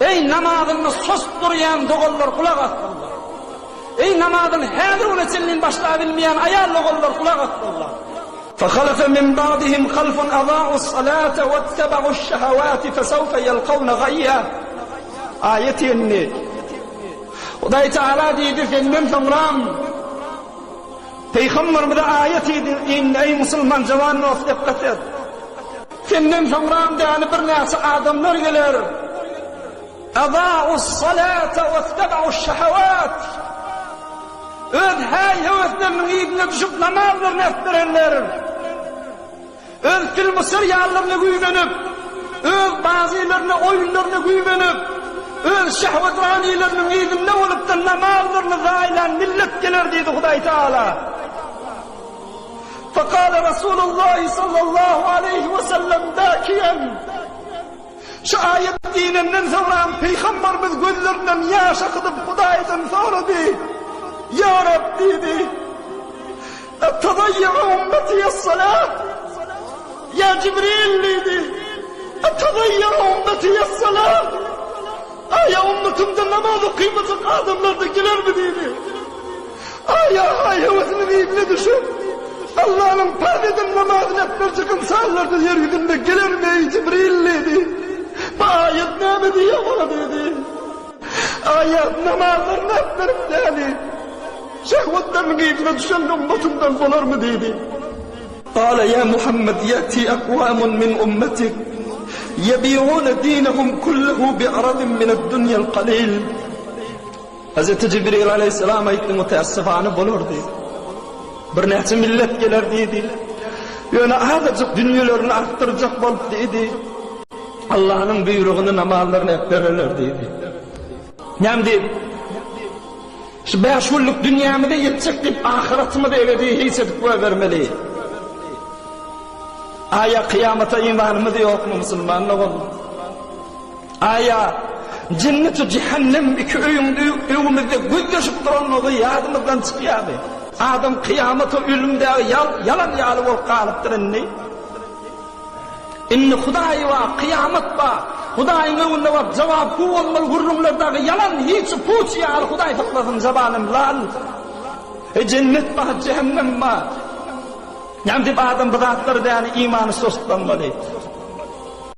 Eý namazynda sus durýan doganlar gulak asgynlar. Eý namazyny häzir güne çenlin başlabilmeýän aýal doganlar gulak asgynlar. Fahalafe min ba'dihim halfun adaa'us salate wettebe'uş şehewati fesewfe ýelkawne gaýýa. Aýat indi. Hudaý Teala diýdi senden soňram Pygamberimize aýat indi eý musulman jawan dost dikkat et. Senden soňram däni birnäçe adamlar geler. Adaa'us-salate wettebe'uş-şehewat. Öz häý-höwesleriniň yzyna düşüp namazlaryny äsgererler. Öz film-seriallaryna güýmenip, öz bazylaryna, oýunlaryna güýmenip, öz şehwet-ranileriniň yzynda bolup-da namazlaryny zaýalan millet geler diýdi Hudaý Tagala. Fekale Resulullahi sallallahu aleýhi we sellem bäkiýen. Şu aýat inenden soňra Pygamberimiz gözlerinden ýaş akydyp Hudaýdan sorady. Ýa Rab diýdi. Etadaýýu ummetiýes-salah. Ýa Jibril diýdi. Etadaýýu ummetiýes-salah. Aýa ummatymda namaz okymajak adamlar-da gelermi diýdi. Aýa haý höwesiniň yzyna düşüp, Allanyň parz eden namazyny etmejek ynsanlar-da ýer ýüzünde gelermi eý Jibril diýdi. Bu aýat näme diýýär maňa diýdi. Aýat namazlaryny etmerin däli. Şehwetleriniň yzyna düşen ummatymdan bolarmy diýdi. Kale ýa Muhammed ýe'ti akwamun min ummetik ýebi'une dinehum kullehu bi'aradin mined-dunýel kalil. Hazreti Jibril aleýhissalam aýtdy, Mütäessifane bolar diýdi. Birnäçe millet geler diýdi. Ýöne azajyk dünýelerini artdyrjak bolup diýdi. Allanyň buýrugyny namazlaryny äpbererler diýdi. Näme diýip? Şu bäş günlük dünýämize ýetjek diýip ahyratymyzy ebedi hiç edip goýbermeli. Aýa kyýamata imanymyz ýokmy musulman doganlar? Aýa jennet-u jähennem iki öýüň öňümizde gözleşip duranlygy ýadymyzdan çykýarmy? Adam kyýamata ölümdägi ýalan ýaly bolup galypdyr indi. Indi Hudaý bar, kyýamat bar. Hudaýyň öňünde baryp jogapgü bolmaly gürrüňler dagy ýalan, hiç puç ýaly Hudaý saklasyn jabanym lal. E jennet bar, jähennem bar. Näme diýip adam bu zatlary däli imany sostlanmaly.